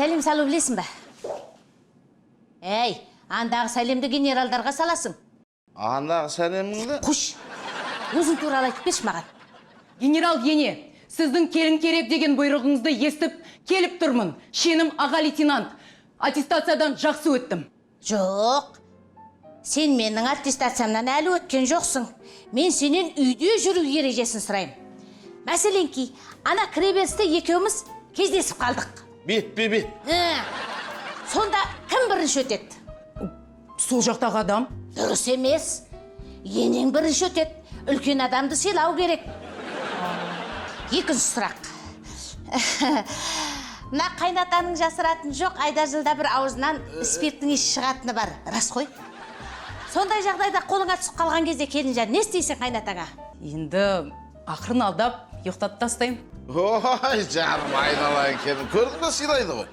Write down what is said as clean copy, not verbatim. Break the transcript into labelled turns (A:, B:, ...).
A: Сәлем салу білесің ба? Әй, андағы сәлемді генералдарға саласың.
B: Андағы сәлеміңді.
A: Қош, өзің туралы айтып берші маған.
C: Генерал ене, сіздің келін керек деген бұйрығыңызды естіп келіп тұрмын. Шенім аға лейтенант. Аттестациядан жақсы өттім.
A: Жоқ, сен менің аттестациямнан әлі өткен жоқсың. Мен сенен үйде жүру ережесін сұраймын. Мәселенки, ана кіреберісте екеуміз кездесіп қалдық.
B: Бетпе бет.
A: Ә, сонда кім бірінші өтеді?
C: Сол жақтағы адам.
A: Дұрыс емес. Енең бірінші өтеді. Үлкен адамды сыйлау керек. Екінші сұрақ. Мына қайнатаның жасыратын жоқ, айда жылда бір аузынан спирттің иісі шығатыны бар. Рас қой. Сондай жағдайда қолыңа түсіп қалған кезде, келінжан, не істейсің қайнатаңа?
C: Енді ақырын алдап, ұйықтатып тастаймын.
B: Ой, жаным, айналайын келін. Көрдің бе, сыйлайды ғой.